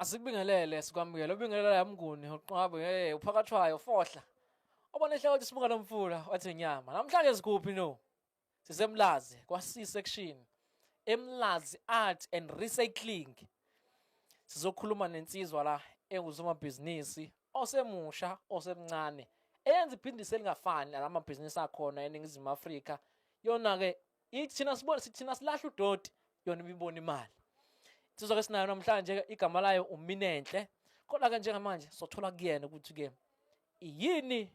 Asikubingelele, sikwamukele. Ubingelela yamnguni, uqwabe, hey, uphakathwayo, ufohla. Obona ihlabathi sibuka lomfula wathi inyama. Namhlanje sikuphi no? SiseMlazi kwa C section. EMlazi Art and Recycling. Sizokhuluma nensizwa la engusomabhizinisi osemusha osemncane eyenza ibhizinisi elingafani nalamabhizinisi akhona eNingizimu Afrika. Yona ke ithi thina sibone, thina silahla udoti, yona ibibona imali. Insizwa ke sinayo namhlanje igama layo uMinenhle. Kodwa ke njengamanje sothola kuyena ukuthi ke yini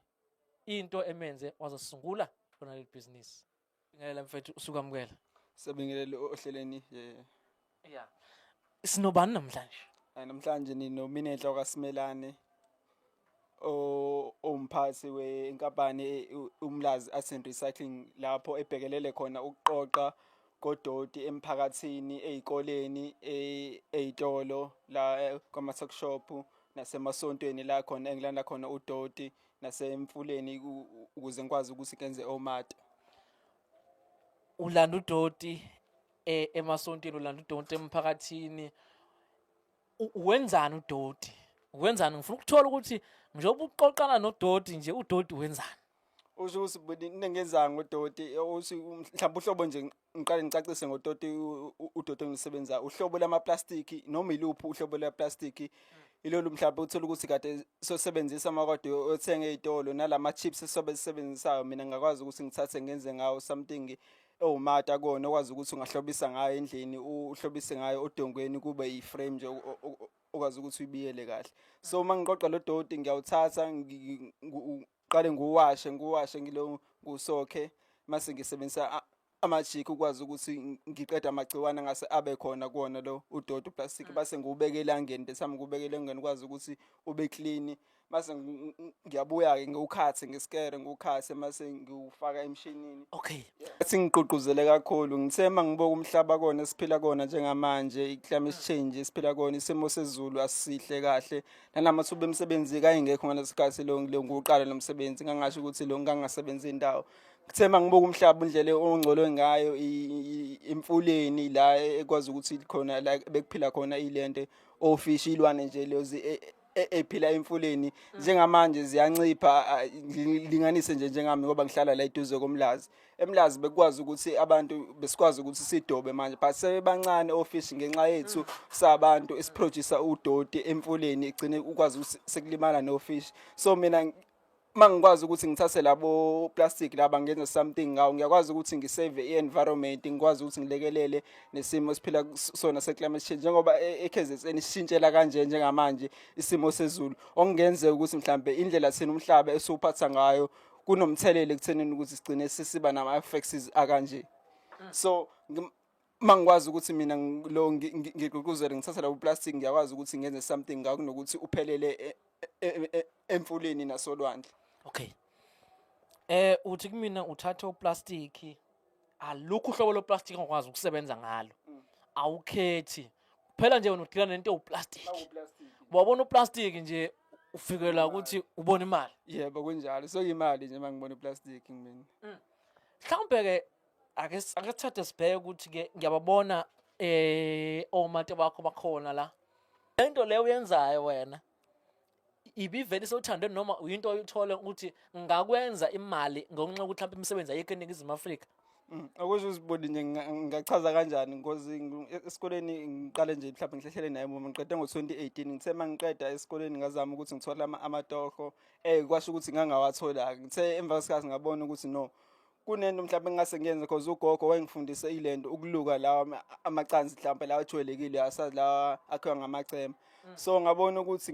into emenze wazosungula lona leli bhizinisi. Bingelela mfethu, usukamukela. Siyabingelela ohleleni, yeah. Yeah. Sinobani namhlanje? Namhlanje ninoMinenhle wakaSimelane owumphathi wenkampani uMlazi Arts and Recycling, lapho ebhekelele khona ukuqoqa kodoti emphakathini, ey'koleni, ey'tolo, la kwama-tuck shop nasemasontweni, la khona engilanda khona udoti nasemfuleni ukuze ngikwazi ukuthi ngenze omata. Ulanda udoti emasontweni, ulanda udoti emphakathini. Wenzani udoti? Wenzani? Ngifuna ukuthola ukuthi njengoba uqoqana nodoti nje, udoti wenzani? Usho ukuthi bhuti, nengenzanga ngodoti, uthi mhlawumbe uhlobo nje, ngiqale ngicacise ngodoti. Udoti engisebenza uhlobo lamaplastiki, noma iluphi uhlobo lwaplastiki, ilolu mhlawumbe uthola ukuthi kade sosebenzisa amakade othenga ey'tolo nalama chips esisobe sisebenzisayo. Mina ngingakwazi ukuthi ngithathe ngenze ngawo something ewumata kona, okwazi ukuthi ungahlobisa ngayo endlini, uhlobise ngayo odongweni, kube yi-frame nje okwazi ukuthi uyibiyele kahle. So uma ngiqoqa lo doti, ngiyawuthatha, ngiqale ngiwashe, ngiwashe ngilo, ngiwusokhe, mase ngisebenzisa amajiki ukwazi ukuthi ngiqede amagciwane angase abe khona kuwona lo udoti uplastic, base ngiwubeke elangeni. The time ngiwubeke elangeni, ukwazi ukuthi ube clean, mase ngiyabuya-ke ngiwukhathe ngesikere, ngiwukhathe, mase ngiwufaka emshinini. Singigqugquzele kakhulu, ngithe uma ngibuka umhlaba kona esiphila kona njengamanje, i-climate change esiphila kona, isimo sezulu asisihle kahle, nanamathuba emisebenzi kayengekho ngaleso sikhathi. Lo ngiwuqala lo msebenzi, ngangasho ukuthi lo ngangasebenzi indawo. Kuthe uma ngibuka umhlaba, indlela ongcolwe ngayo, emfuleni la ekwazi ukuthi khona la bekuphila khona ilente ofish, ilwane nje lezi ephila emfuleni, njengamanje ziyancipha. Ngilinganise nje njengami, ngoba ngihlala la eduze koMlazi. EMlazi bekwazi ukuthi abantu besikwazi ukuthi sidobe manje, but sebebancane ofish ngenxa yethu sabantu esiproduce udoti emfuleni, igcine ukwazi ukuthi sekulimala no fish. So mina mangikwazi ukuthi ngithathe labo plastic laba ngenze something ngawo, ngiyakwazi ukuthi ngisave i-environment, ngikwazi ukuthi ngilekelele nesimo esiphila sona se-climate change, njengoba e-KZN isishintshela kanje njengamanje isimo sezulu, okungenzeka ukuthi mhlambe indlela thina umhlaba esiwuphatha ngayo kunomthelela ekuthenini ukuthi sigcine sisiba nama-effects akanje. So mangikwazi ukuthi mina lo ngigqugquzele ngithatha labo plastic, ngiyakwazi ukuthi ngenze something ngako kunokuthi uphelele emfuleni nasolwandle. Okay, uthi kumina uthatha uplastic, alukho uhlobo loplastic ongakwazi ukusebenza ngalo, awukhethi, kuphela nje wena udila nento ewuplastic. Wabona uplastic nje, ufikela ukuthi ubona imali. Yebo, kunjalo, sokuyimali nje mangibona uplastic mina. Mhlawumbe ke ake sithathe sibheke ukuthi ke ngiyababona omate bakho bakhona la. Lento leyo uyenzayo wena ibivele isothandweni noma uyinto oyithole ukuthi ngakwenza imali ngonxa ukuthi mhlawumbe imisebenzi ayikho eNingizimu Afrika? Okusho usiboni nje, ngingachaza kanjani? Because esikoleni ngiqale nje, mhlawumbe ngihlehlele naye emuva, ngiqede ngo-2018. Ngithe uma ngiqeda esikoleni, ngazama ukuthi ngithole amatoho, kwasho ukuthi ngangawathola. Ngithe emva kwesikhathi ngabona ukuthi no, kunento mhlawumbe engingase ngiyenze, because ugogo wayengifundise ilento ukuluka lawa amacansi mhlawumbe lawa ajwayelekile, asazi lawa akhiwa ngamacema. So ngabona ukuthi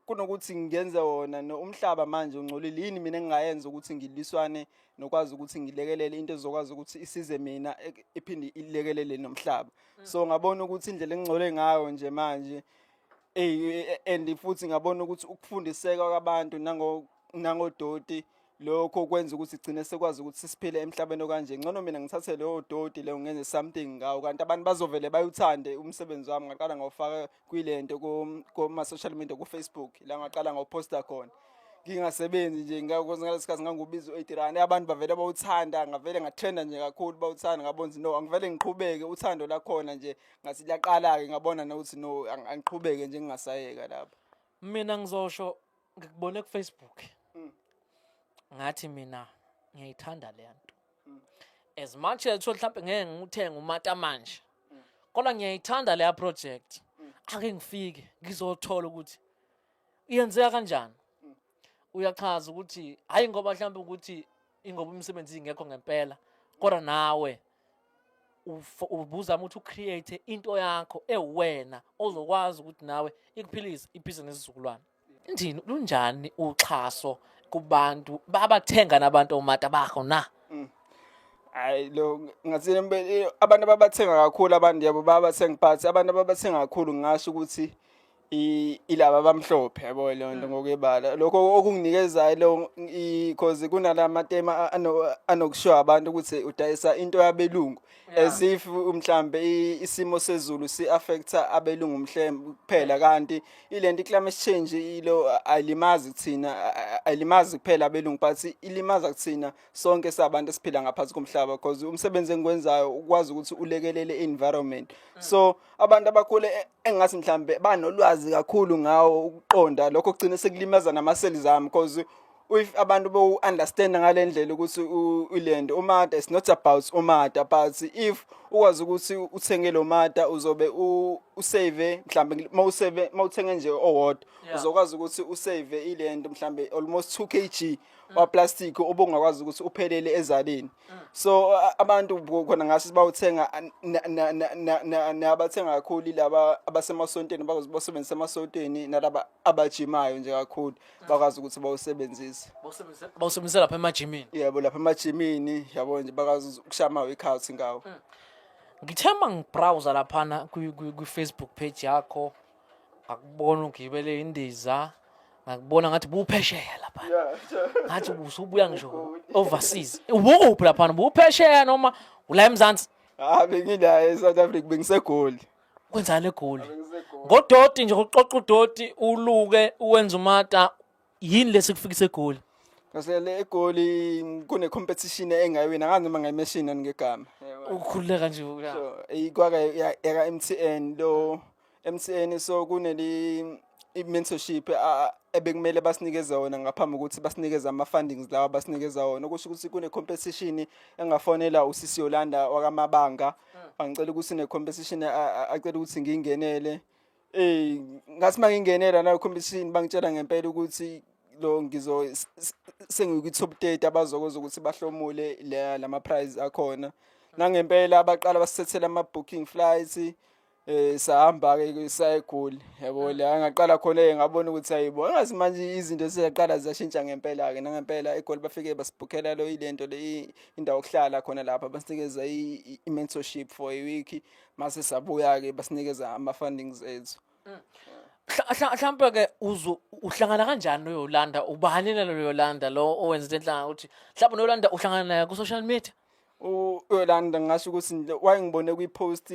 kunokuthi ngenze wona no umhlaba manje ungcolile, yini mina engingayenza ukuthi ngiliswane nokwazi ukuthi ngilekelele into ezokwazi ukuthi isize mina, iphinde ilekelele nomhlaba? So ngabona ukuthi indlela engingcole ngayo nje manje, and futhi ngabona ukuthi ukufundiseka kwabantu nangodoti lokho kwenza ukuthi sigcine sikwazi ukuthi sisiphile emhlabeni okanje. Ngcono mina ngithathe leyo doti leyo ngenze something ngawo, kanti abantu bazovele bayuthande umsebenzi wami. Ngaqala ngawufaka kwilento kuma social media, ku Facebook, la ngaqala ngawuposta khona. Ngingasebenzi nje ngakwazi ngalesikhathi ngangubiza u-80 rand, abantu bavele bawuthanda, ngavele ngatrenda nje kakhulu, bawuthanda, ngabona ukuthi no, angivele ngiqhubeke. Uthando lakhona nje ngathi liyaqala-ke, ngabona nokuthi no, angiqhubeke nje, ngingasayeka lapho. Mina ngizosho, ngikubone ku-Facebook, ngathi mina ngiyayithanda le nto. As much as mhlawumbe ngeke ngiwuthenge umata manje, kodwa ngiyayithanda leya project. Ake ngifike ngizothola ukuthi iyenzeka kanjani. Uyachaza ukuthi hayi, ngoba mhlawumbe ukuthi ingoba imisebenzi ingekho ngempela, kodwa nawe ubuzama ukuthi ucreate into yakho ewena ozokwazi ukuthi nawe ikuphilise, iphilise nesizukulwane. Ndini lunjani uxhaso kubantu babathenga nabantu omata bakho na? Hayi, lo ngathi abantu ababathenga kakhulu, abantu yabo bayabathenga, but abantu ababathenga kakhulu ngingasho ukuthi ilaba abamhlophe, yabo, leyo nto ngokwebala. Lokho okunginikezayo lo, because kunalamatema anokushiwo abantu ukuthi udayisa into yabelungu, as if mhlambe isimo sezulu si-affecta abelungu mhlembe kuphela, kanti ilento i-climate change ilo ayilimazi thina, ayilimazi kuphela abelungu, but ilimaza kuthina sonke sabantu esiphila ngaphansi komhlaba, because umsebenzi engikwenzayo ukwazi ukuthi ulekelele i-environment. So abantu abakhule engathi mhlambe banolwazi kakhulu ngawo ukuqonda lokho, kugcine sekulimaza nama-sales ami, because if abantu bowu-understand ngale ndlela ukuthi ilento umata, it's not about umata, but if ukwazi ukuthi uthenge lo mata, uzobe usave mhlambe mawusave, mawuthenge nje owodwa, uzokwazi ukuthi usave ilento mhlambe almost 2 kg waplastic obungakwazi ukuthi uphelele ezaleni. So abantu khona ngase bawuthenga nabathenga kakhulu ilaba abasemasontweni, bakwazi basebenzisa emasontweni, nalaba abajimayo nje kakhulu bakwazi ukuthi bawusebenzise. Bawusebenzisa lapha emajimini? Yebo, lapha emajimini, yabo nje, bakwazi ukushaya ama-workout ngawo. Ngithemba ngibrowser laphana kwi-Facebook page yakho, ngakubona ugibele indiza, ngakubona ngathi buphesheya lapha, ngathi usubuya ngisho overseas. Ubukuphi laphana? Buphesheya noma ula eMzansi? Ah, bengila e-South Africa, bengisegoli. Kwenzani eGoli? Bengisegoli. Ngodoti nje, uqoqa udoti, uluke, uwenza umata, yini lesikufikisa eGoli? Kasele eGoli kune-competition engayiwina, angazi noma ngayimeshina ngegama. Ukhululeka nje ya. So ikwaka yaka MTN, lo MTN, so kuneli i-mentorship ebekumele basinikeze wona ngaphambi kokuthi basinikeze ama-fundings lawa basinikeza wona. Okusho ukuthi kune-competition engafonela usisi Yolanda wakaMabanga, bangicela ukuthi ne-competition acela ukuthi ngiyingenele. Ngathi mangingenela nayo competition, bangitshela ngempela ukuthi lo ngizo sengikwi-top 30 abazokwazi ukuthi bahlomule lama prize akhona. Nangempela abaqala basithethela ama-booking flights, sahamba ke saya eGoli, yabo, la ngaqala khona ngabona ukuthi ayibo, angazi manje izinto sezaqala ziyashintsha ngempela ke. Nangempela eGoli bafike basibhukhela lo ilento le indawo yokuhlala khona lapha, basinikeza i-mentorship for a week, mase sabuya ke basinikeza ama-fundings ethu. Mhlampe ke uzu uhlangana kanjani noYolanda? Ubani nalo Yolanda lo owenza into enhlanga ukuthi mhlawumbe noYolanda uhlangana naye ku social media? UYolanda ngingasho ukuthi wayengibone kwi-post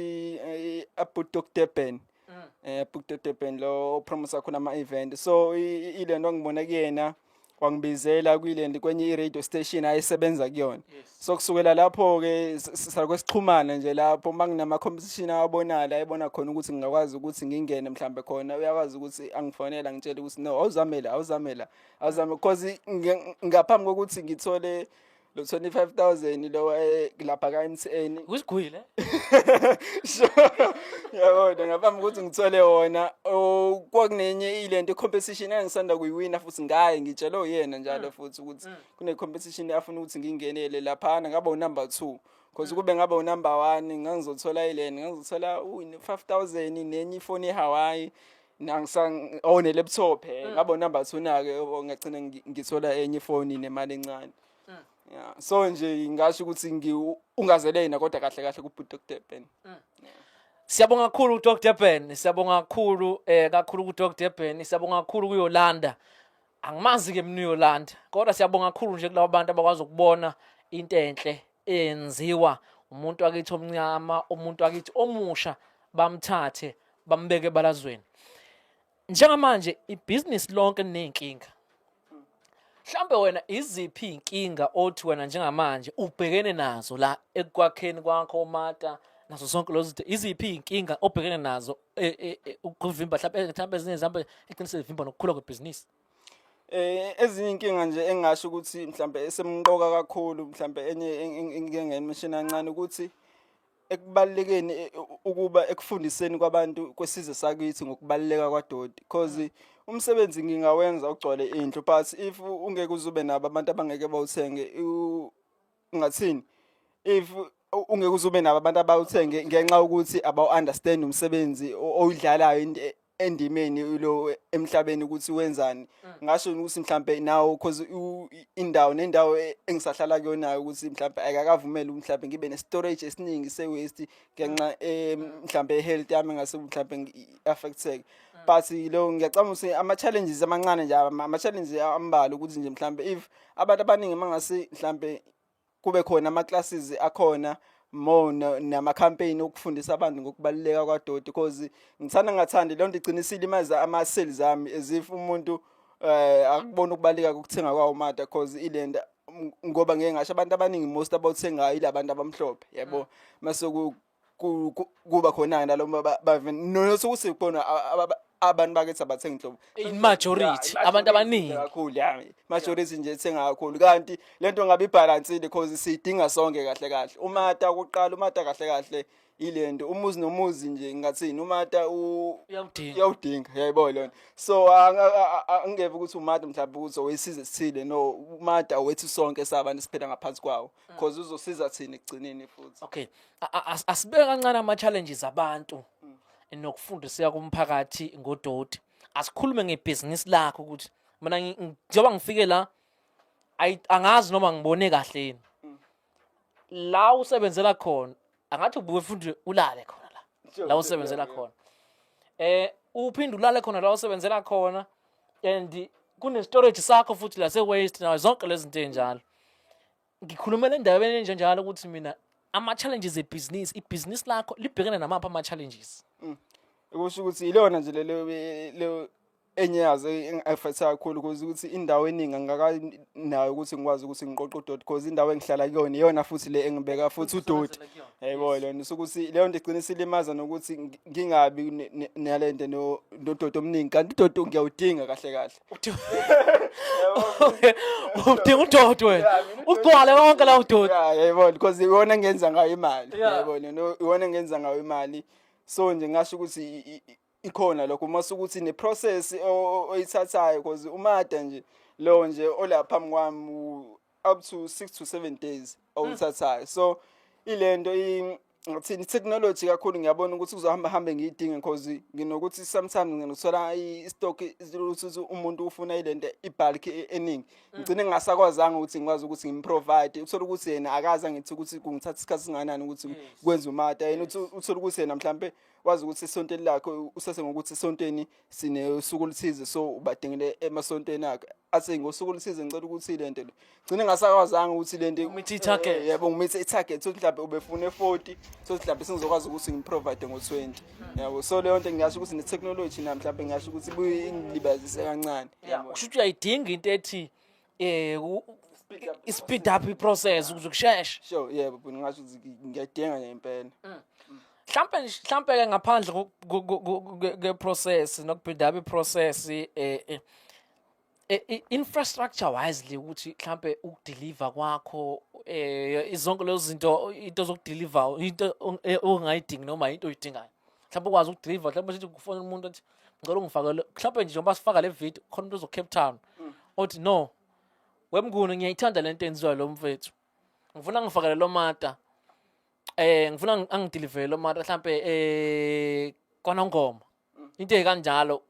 aBook Durban, Book Durban lo promote khona ama-event. So ilento ngibone kuyena, wangibizela kwilento kwenye i-radio station ayesebenza kuyona. So kusukela lapho ke sakwesixhumana nje lapho, manginama competition awabonayo la ebona khona ukuthi ngingakwazi ukuthi ngingene mhlambe khona, uyakwazi ukuthi angifonela, ngitshele ukuthi no, awuzamela, awuzamela, awuzame, because ngaphambi kokuthi ngithole lo 25,000 lo lapha ka MTN. Usigwile. Sure, yabona, ngaphambi kokuthi ngithole wona, kwakunenye ilento competition engisanda kuyiwina futhi, ngaye ngitshelwe uyena njalo futhi ukuthi kune competition afuna ukuthi ngingenele laphana, ngaba unumber 2, because kube ngaba unumber 1 ngangizothola ileni, ngangizothola u5000 nenye ifoni eHawaii nangisang oh ne laptop. Ngaba unumber 2 nake, ngagcina ngithola enye ifoni nemali encane. Yeah, so nje ngingasho ukuthi ungazelena, kodwa kahle kahle ku Durban. Siyabonga kakhulu uDr Durban, siyabonga kakhulu kakhulu kuDr Durban, siyabonga kakhulu kuYolanda. Angimazi ke mina uYolanda, kodwa siyabonga kakhulu nje kulabo bantu abakwazi ukubona into enhle eyenziwa umuntu wakithi omnyama, umuntu wakithi omusha, bamthathe bambeke ebalazweni. Njengamanje ibhizinisi lonke liney'nkinga. Mhlambe wena iziphi inkinga othi wena njengamanje ubhekene nazo la ekwakheni kwakho omata nazo zonke lezo zinto, iziphi inkinga obhekene nazo ukuvimba mhlambe ezinye mhlambe eqinise zivimba nokukhula kwebhizinisi? Ezinye inkinga nje engasho ukuthi mhlambe esemqoka kakhulu, mhlambe enye engike ngayimishini kancane, ukuthi ekubalulekeni ukuba ekufundiseni kwabantu kwesizwe sakithi ngokubaluleka kwadoti, because umsebenzi ngingawenza ugcwale indlu, but if ungeke uzube nabo abantu abangeke bawuthenge, ungathini if ungeke uzube nabo abantu abawuthenge ngenxa yokuthi abawu-understand umsebenzi oyidlalayo endimeni lo emhlabeni ukuthi wenzani? Ngasho ukuthi mhlambe nawo, cause indawo nendawo engisahlala kuyona ukuthi mhlambe ayikakavumeli mhlambe ngibe ne storage esiningi se waste ngenxa mhlambe health yami ngase mhlambe affecteke. But lo ngiyacabanga ukuthi ama challenges amancane nje, ama challenges ambalwa, ukuthi nje mhlambe if abantu abaningi mangase mhlambe kube khona ama classes akhona more nama campaign okufundisa abantu ngokubaluleka kwadoti, because ngithanda ngathandi leyo nto igcina isilimaza ama sales ami, as if umuntu akubona ukubaluleka kokuthenga kwawo mata, because ilenda ngoba ngeke ngasho abantu abaningi, most abawuthengayo ilabantu abamhlophe, yabo. Mase kuba khona nalo nosukuthi khona abantu bakithi abathengi nhlobo. I-majority, abantu abaningi. Kakhulu, ya, majority nje ethenga kakhulu, kanti lento ngabe ibalansile because siyidinga sonke kahle kahle. Umata kuqala, umata kahle kahle ilento umuzi nomuzi nje, ngingathini, umata Uyawudinga. Uyawudinga, yayibona lona. So angeke ukuthi umata mhlawumbe ukuthi owesizwe esithile, no, umata owethu sonke sabantu siphila ngaphansi kwawo, because uzosiza thina ekugcineni futhi. Okay, asibeke kancane ama-challenges abantu nokufundiseka kumphakathi ngodoti. Asikhulume ngebhizinisi lakho, ukuthi mina njengoba ngifike la, angazi noma ngibone kahle yini la usebenzela khona, angathi ubuke futhi ulale khona la la usebenzela khona, uphinde ulale khona la usebenzela khona, and kune storage sakho futhi la se waste nazo zonke lezi zinto enjalo. Ngikhulumela endaweni enjenjalo ukuthi mina ama-challenges ebhizinisi, ibhizinisi lakho libhekene namaphi ama-challenges? Kusho ukuthi ilona nje lelo lo enye yazo engi-affecta kakhulu, because ukuthi indawo eningi angingakanayo ukuthi ngikwazi ukuthi ngiqoqe udoti, because indawo engihlala kuyona iyona futhi le engibeka futhi udoti, yayibona lona. Sokuthi leyo nto igcina isilimaza nokuthi ngingabi nalento nodoti omningi, kanti udoti ngiyawudinga kahle kahle. Udinga udoti wena, ugcwale wonke la udoti. Yeah, yayibona, because iwona engenza ngayo imali. Yayibona, no, iwona engenza ngayo imali. So nje ngasho ukuthi ikhona lokho uma sukuthi ne-process oyithathayo, because umata nje lo nje ola phambi kwami up to 6 to 7 days owuthathayo. So ilento ngathini, i-technology kakhulu, ngiyabona ukuthi kuzohamba hambe ngiyidinge, because nginokuthi sometimes nginothola i-stock ukuthi umuntu ufuna ilento i-bulk eningi, ngigcine ngingasakwazanga ukuthi ngikwazi ukuthi ngimprovide. Uthole ukuthi yena akaze angithi ukuthi kungithatha isikhathi singakanani ukuthi kwenze umata yena. Uthole ukuthi yena mhlambe wazi ukuthi esontweni lakhe usase ngokuthi esontweni sinesuku oluthize, so ubadingile emasontweni akhe, athi ngosuku oluthize ngicela ukuthi le nto le, gcine ngingasakwazanga ukuthi le nto Umithe i-target. Yebo, ngimithe i-target, so mhlawumbe ubefune 40, so mhlawumbe sengizokwazi ukuthi ngiprovide ngo-20, yabo. So leyo nto ngingasho ukuthi ne-technology na mhlawumbe ngingasho ukuthi ibuye ingilibazise kancane, yabo. Kusho ukuthi uyayidinga into ethi i-speed up i-process ukuze kusheshe. Sure, yebo, ngingasho ukuthi ngiyadinga nje impela. Mhlambe ke ngaphandle ke-process nokubuild up i-process, infrastructure wisely, ukuthi mhlambe ukudeliver kwakho zonke lezo zinto, into zokudeliver, into ongayidingi noma into oyidingayo, mhlawumbe ukwazi ukudeliver, mhlawumbe sithi kufonela umuntu athi ngicela ungifakele, mhlawumbe nje njengoba sifaka le video khona umuntu ozo Cape Town othi, "No wemnguni, ngiyayithanda lento enziwa lo mfethu, ngifuna ngifakele lo mata, ngifuna angideliverele lo mata mhlambe kwaNongoma," into ekanjalo.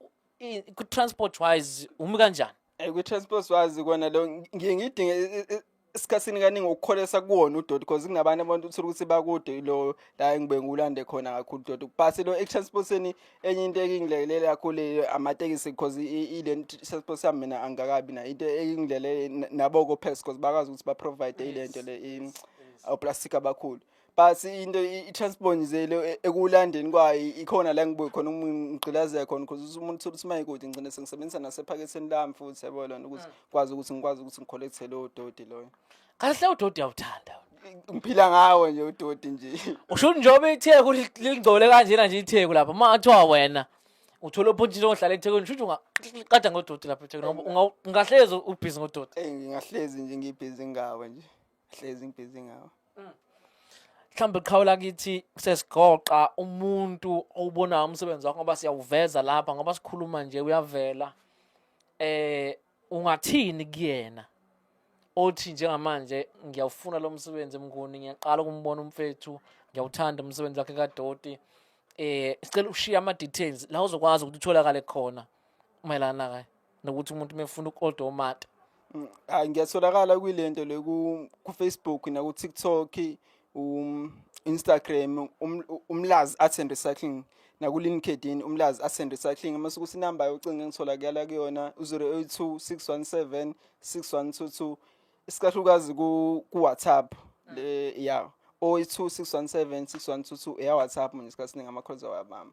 Ku transport wise umi kanjani? Kwi-transport wise kona lo ngiye ngidinge esikhathini kaningi ukukholesa kuwona udoti, because kunabantu abantu uthola ukuthi bakude lo la engibe ngiwulande khona kakhulu udoti. But lo ekutransporteni enye into engilekelela kakhulu amatekisi, because ile transport yami mina angikakabi nayo into engilele nabo ko-Pax, because bakwazi ukuthi ba-provide ile nto le oplastic abakhulu. But into i-transport nje le ekulandeni kwayo ikhona la ngibuye khona uma ngigqilazeka khona, because umuntu uthola ukuthi mayikude ngigcine sengisebenzisa nasephaketheni lami futhi, yabo lona, ukuthi kwazi ukuthi ngikwazi ukuthi ngi-collecte lowo doti loyo. Kahle, udoti uyawuthanda? Ngiphila ngawo nje udoti nje. Usho ukuthi njengoba itheku lingcole kanjena nje, itheku lapha, uma kuthiwa wena uthola opportunity ohlala ethekwini, shuthi ungaqeda ngodoti lapha ethekwini, ngoba ungahlezi ubhizi ngodoti. Eyi, ngingahlezi nje ngibhizi ngawo nje, hlezi ngibhizi ngawo. Mhlawumbe qhawula kithi sesigoqa umuntu owubonayo umsebenzi wakho, ngoba siyawuveza lapha, ngoba sikhuluma nje uyavela. Ungathini kuyena othi njengamanje, "Ngiyawufuna lo msebenzi, Mnguni, ngiyaqala ukumbona umfethu, ngiyawuthanda umsebenzi wakhe kadoti"? Sicela ushiye ama details la uzokwazi ukuthi utholakale khona mayelana ke nokuthi umuntu mefuna uku-order omata. Hayi, ngiyatholakala kwilento le ku-Facebook naku-TikTok, Instagram, Umlazi Arts and Recycling, naku-LinkedIn, Umlazi Arts and Recycling. Mase kuthi inamba yocingo engitholakala kuyona u-082 617 6122, isikakhulukazi ku-WhatsApp le ya 082 617 6122, eya WhatsApp. Manje isikhathi esiningi ama-calls awayabamba.